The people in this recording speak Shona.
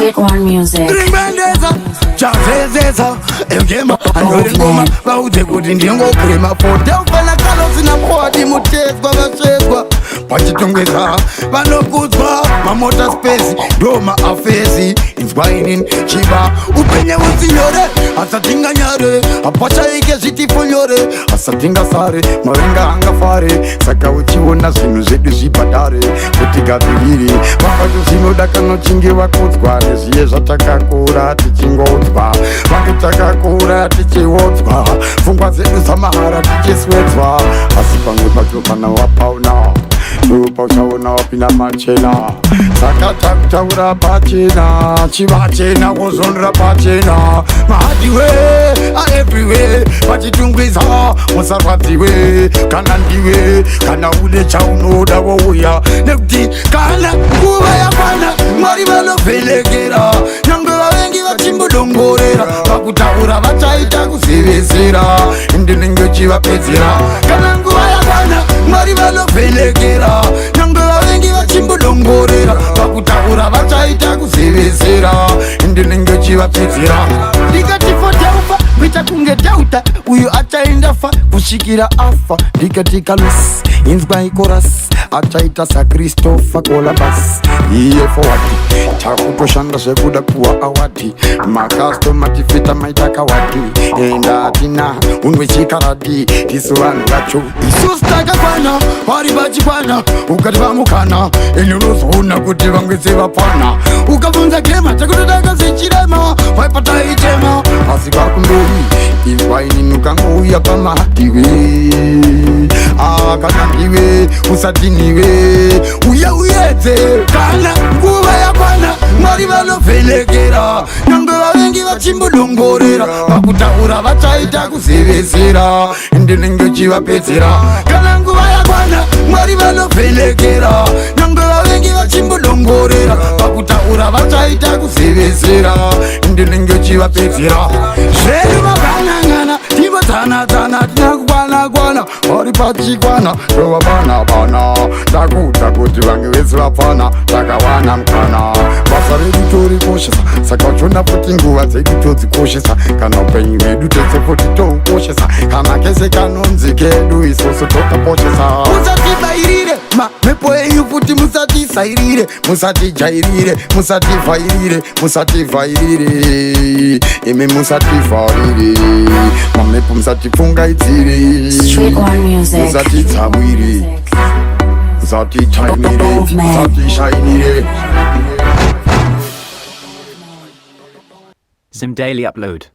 Street One Music. Ringwendeza chazezeza engema anyore ngoma vaudze kuti ndingogrema fodelfana kalosina podi mutezwa vasvezwa pachitongweza vanokudzwa mamota space ndo maafesi inzwa inini chiva upenye usinyore asatinganyare apachaike zvitifonyore asatingasare marenga angafare saka uchiona zvinhu zvedu zvibhadhare kuti gadzirire vakacho zvinoda kanochinge vakudzwa nezviye zvatakakura tichingoudzwa vange takakura tichiodzwa pfungwa dzedu dzamahara tichiswedzwa asi pamwe pacho pana wapauna ndopa uchaona wapinda machena saka takutaura pachena chivachena kuzondra pachena mahadiwe aeverywhere pachitungwiza musarwadziwe kana ndiwe kana une chaunoda wouya nekuti kana nguva yakwana Mwari vanovhenekera nyangwe vavengi vachimbodongorera pakutaura vachaita kuzevezera ndinenge chivapedzera kana nguva yakwana Mwari vanovhenekera nyangwe vavengi vachimbodongorera pakutaura vachaita kuzevezera ndinenge chivapedzera ndikati fotaufa kuita kunge tauta uyu achaenda fa kusvikira afa ndikati kalusi inzwa ikorasi achaita saChristopher Columbus iye forward takutoshanda zvekuda kuwa award makastoma tifita maita kawadi enda atina unwe chikaradi tisu vanhu vacho isusu takakwana vari vachikwana ukati vamukana ini unozoona kuti vamwe sevapfana ukabvunza gema takutotanga sechirema vaipataichema asi kwakumberi inzwa inini ukangouya pamadiwe ah, kana ndiwe usadiniwe uye uyedze kana nguva yakwana Mwari vanovhenekera nyangwe vavengi vachimbodongorera pakutaura vachaita kuzevezera ndinenge chivapedzera kana nguva yakwana Mwari vanovhenekera nyangwe vavengi vachimbodongorera pakutaura vachaita kuzevezera ndinenge chivapedzera zvedu mabanangana timbodzanadzana tina kukwanakwana vari pachikwana tova bana bana ndakuudza kuti vange vese vapfana takawana mukana basa redu torikoshesa saka uchiona futi nguva dzedu todzikoshesa kana upenyu hwedu tese futi toukoshesa kana kese kanonzi kedu isusu tokakoshesa musatibairire mamhepo enyu futi musatisairire musatijairire musativhairire musativhairire imi musativharire mamhepo musatipfungaidzire Street One Music. Musatitsamwire musatichainire musatishainire. Zim Daily Upload.